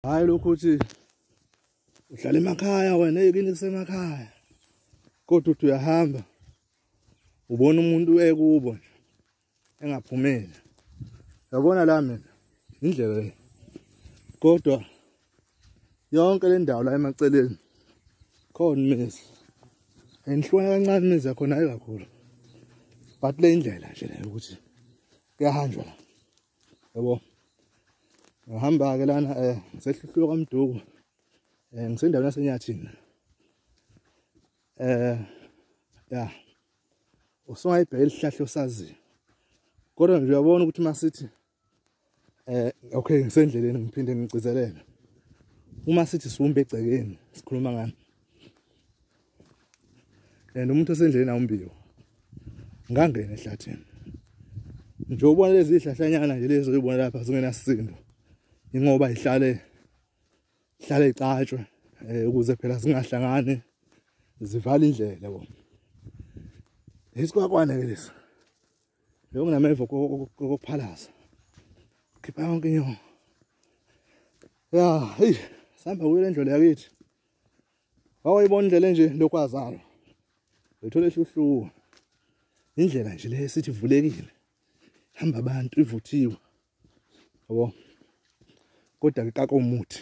Hayi lokhu uthi uhlala emakhaya wena, ekini kusemakhaya, kodwa uthi uyahamba ubona umuntu ekubo nje engaphumeli. Yabona la mina indlela le, kodwa yonke le ndawo la emaceleni khona imizi, enhlwana kancane imizi yakhona hayi kakhulu, but le indlela nje le ukuthi kuyahanjwa la, yabo. Ngihamba ke lana ngisehluhluka kwaMduku, ngisendaweni yaseNyathini. Ya usungayibheka isihlahla osaziyo, kodwa nje uyabona ukuthi masithi okay ngisendleleni, ngiphinde ngigcizelele, uma sithi siwumbe egcekeni sikhuluma ngani, and umuntu osendleleni awumbiwa ngangena ehlathini nje. Ubona lezi zihlahlanyana nje lezi oyibona lapha zingenasisindo, ingoba ihlale ihlale icatshwe ukuze phela zingahlangani zivala indlela, yabo. Isikwakwane ke lesi, lokho kunameva kokuphalaza khipha yonke inyongo. Ya hey, sihamba kuyo le ndlela yakithi, wawuyibona indlela nje lokwazalwa uyithola ehluhluka, indlela nje le sithi ivulekile, hamba abantu ivuthiwe, yabo. Kodwa ikakwe umuthi,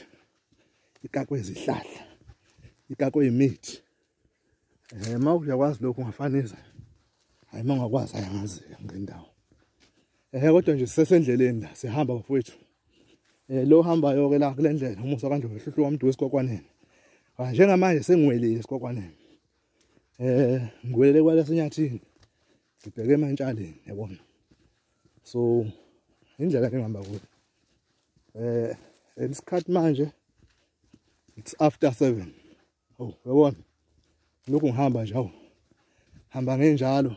ikakwe izihlahla, ikakwe imithi. Uma uyakwazi lokhu ungafanisa, hayi uma ungakwazi ayangazi ngendawo. Kodwa nje sisesendleleni la sihamba bafowethu. Lo hambayo ke la kule ndlela uMusa kaNdlovu ehluhluka kwaMduku esikwakwaneni. Njengamanje sengiwelile esikwakwaneni. Ngiwelele kwalaseNyathini, ngibheke eMantshaleni, yabona. So indlela engihamba kuyo. Isikhathi manje it's after 7. Oh, uyabona lokhu ngihamba nje, awu hamba ngenjalo.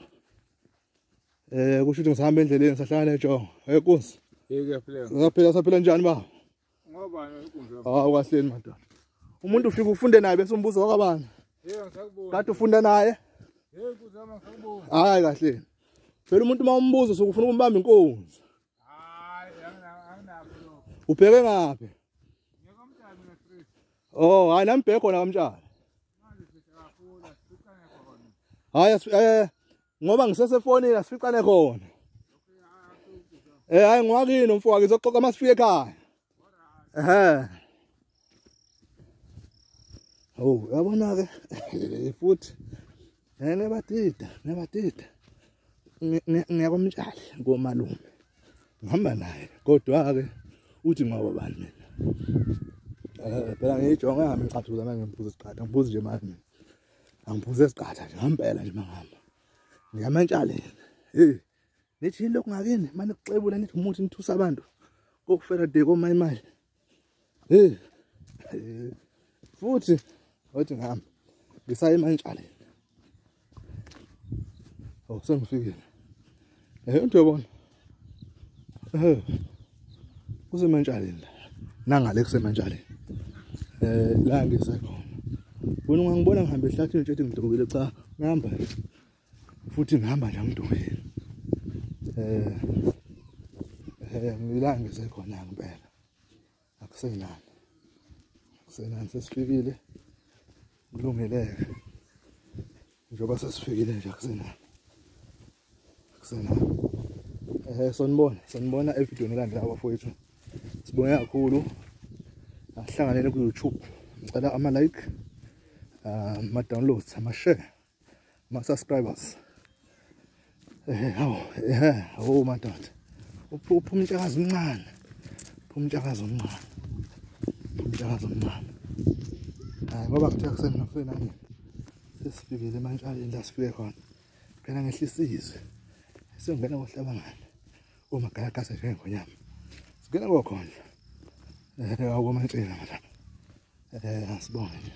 Kusho ukuthi ngisahamba endleleni sahlangana nejongo. Hey Nkosi. Hey kuyaphila. Saphila saphila njani ba? Ngoba inkunzi. Hawu kahleni madoda. Umuntu ufika ufunde naye bese umbuzo wakabani? Yebo ngisakubona. Kade ufunda naye? Hey Nkosi yami ngisakubona. Hayi kahleni. Phela umuntu uma umbuzo sokufuna ukumbamba inkunzi. Hayi anginakho lokho. Ubheke ngaphi? Ngiyakomtshali mina street. Oh, hayi nami bheke khona kamtshali. Manje sikakhulu asificane khona. Hayi ngoba ngisesefonini asificane khona. Hayi ngiwakini umfowethu ngizoxoxa masifike ekhaya. Ehhe. Oh, uyabona ke futhi nebadida, nebadida. Ngiyakomtshali komalume. Ngihamba naye kodwa ke uthi ngoba bani mina. Phela ngiyijonga ngami ngicathuza manje ngiphuza isiqatha, ngiphuza nje manje. Angiphuze isiqatha nje ngempela nje mangihamba. Ngiyamantshaleni. Hey, nithi yini lokhu ngakini? Manje kuxebula nithi umuthi nithusa abantu. Kokufela de komayimali. Hey. Futhi wathi ngihamba. Ngisaye emantshaleni. Oh, sengifikile. Into yabona. Kusemantshaleni la. Nangale kusemantshaleni. La ngisekhona. Wena ungangibona ngihamba ehlathini nje ethi ngidukile, cha, ngihamba. Futhi ngihamba nje ngidukile. Ngila ngisekhona ngempela. Akusenani. Akusenani sesifikile. Kulungeleke. Njengoba sesifikile nje akusenani. Akusenani. Sonibona, sonibona evidweni elandelayo bafowethu. Sibonge kakhulu. Asihlanganele ku YouTube. Ngicela ama like, ama downloads, ama share, ama subscribers. Hawu, hawu madoda. Uphuma intshakazi omncane. Uphuma intshakazi omncane. Uphuma intshakazi omncane. Hayi ngoba kuthiwa kusenani. Sesifikile emantshaleni la sifike khona. Phela ngehlisa izwi. Sengena kohlabangana. Omagalagasa njengonyama. Singena kokhona. Akomantshela madam. Asibonge nje.